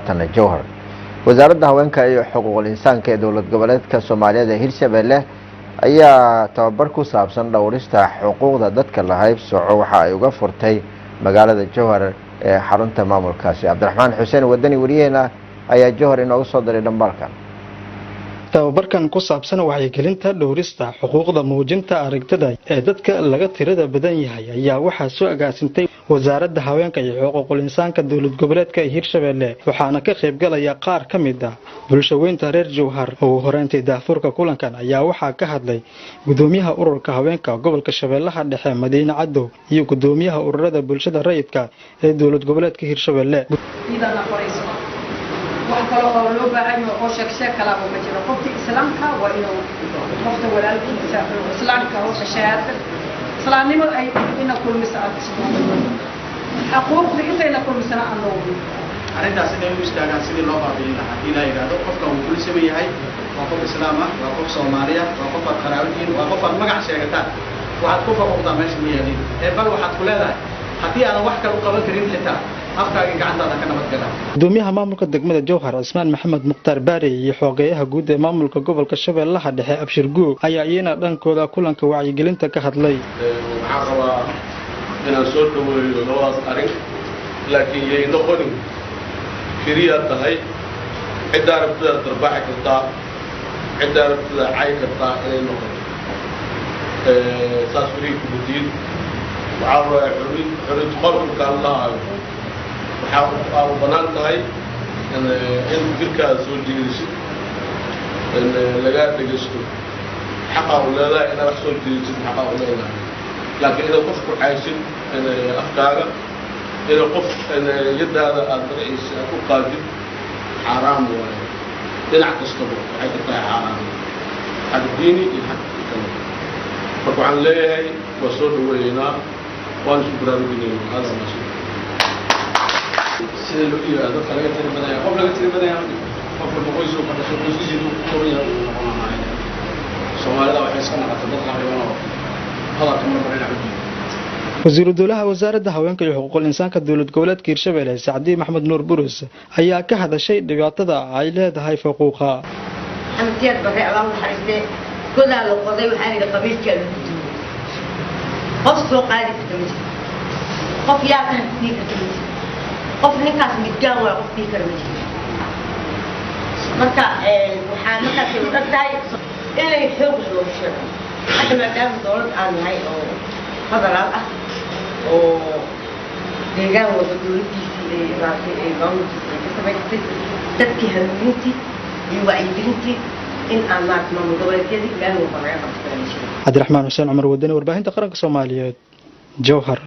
Haatana Jowhar. Wasaaradda Haweenka iyo Xuquuqul Insaanka ee Dowlad Goboleedka Soomaaliyeed ee Hirshabelle ayaa tababar ku saabsan dhowrista xuquuqda dadka la haybsoco waxa ay uga furtay magaalada Jowhar ee xarunta maamulkaasi. Cabdiraxmaan Xuseen Wadani, wariyaheena, ayaa Jowhar inooga soo diray dhambaalkan. Tababarkan ku saabsan wacyigelinta dhowrista xuquuqda muujinta aragtida ee dadka laga tirada badan yahay ayaa waxaa soo agaasintay Wasaaradda Haweenka iyo Xuquuqul Insaanka Dowlad Goboleedka Hirshabelle, waxaana ka qaybgalaya qaar ka mid ah bulshaweynta reer Jowhar. Ugu horeyntii daahfurka kulankan ayaa waxaa ka hadlay gudoomiyaha Ururka Haweenka Gobolka Shabeellaha Dhexe, Madiine Cadow, iyo gudoomiyaha ururada bulshada rayidka ee Dowlad Goboleedka Hirshabelle. Wax kale oo loo baahan yaho oo sheeg sheeg kalaaba ma jiro. Qofkii Islaamka waa inuu qofta walaalkiisa Islaamka hawsha shahaada islaamnimada ay ina kulmisa aad xaquuqda intayna kulmisana aan loo Arrintaas inay u istaagaan sidii loo baabi'in lahaa, haddii la yidhaahdo qofka wuu kula siman yahay, waa qof Islaam ah, waa qof Soomaali ah, waa qof aad qaraabadiin, waa qof aad magac sheegataan, waxaad ku faquuqdaa meesha ma yaaliin. Ee bal waxaad ku leedahay haddii aadan wax kale u qaban karin, xitaa afkaaga gacantaada ka nabadgala. Gudoomiyaha maamulka degmada Jowhar, Cismaan Maxamed Mukhtaar Baari, iyo xogeyaha guud ee maamulka gobolka Shabeellaha Dhexe, Abshir Guug, ayaa iyana dhankooda kulanka wacyigelinta ka hadlay. Waxaan rabaa inaan soo dhaweeyo labadaas arrin, laakiin yay noqonin keliya tahay ciddaa rabtidaad darbaaxi kartaa, ciddaa rabtidaa cay kartaa inay noqoto saas. Weliga kubadiin waxaa rabaa xorriyad qolka markaan lahaayo, waxaa u bannaan tahay in fikirkaada soo jeedisid, in lagaa dhegaysto. Xaqaa u leedahay inaad wax soo jeedisid, xaqaa u leedahay, laakiin inaad qof ku caysid afkaaga, ina qof yadaada aada magaciisa aad u qaadid, xaaraam waayo. Dhinac kastaba waxay ka tahay xaaraam, xag diini iyo xag kale. Marka waxaan leeyahay waa soo dhaweeyeynaa, waan isku baraarujinaynaa. Hada maasha. Sida loo yiraahdo dadka laga tiri badan yahay, qof laga tiri badan yahay ma jirto. Qof walba qoysuu ka dhashay, qoyskiisa inuu ku kooban yahay uu noqon lahaa. Soomaalida waxay iska noqotay dad qarriban oo hadalka marba dhinac u diido. Wasiiru dowlaha Wasaaradda Haweenka iyo Xuquuqul Insaanka Dowlad Goboleedka Hirshabelle, Sacdiye Maxamed Nuur Burus, ayaa ka hadashay dhibaatada ay leedahay faquuqa. Maxamed Siyaad Barre, Allah u naxariistee, godaa la qoday. Waxaa la yidhi qabiilkaa lagu duugay. Qof soo qaadi karta ma jirto, qof yaa tahay ku dhihi karta ma jirto, qof ninkaas midgaan waa qof dhihi kara ma jirto. Marka waxaa markaasay u dhag tahay inay xoog wax loogu sheego. Hadda maadaama dowlad aan nahay oo federaal ah oo deegaan walba dowladdiisii ay maaragtay ay maamulkiisa ay ka samaysatay, dadkii hanuunintii iyo wacyigelintii in aan maarata maamul goboleedyadii meel walba laga qabto barnaamijyada. Cabdiraxmaan Xuseen Cumar Wadani, Warbaahinta Qaranka Soomaaliyeed, Jowhar.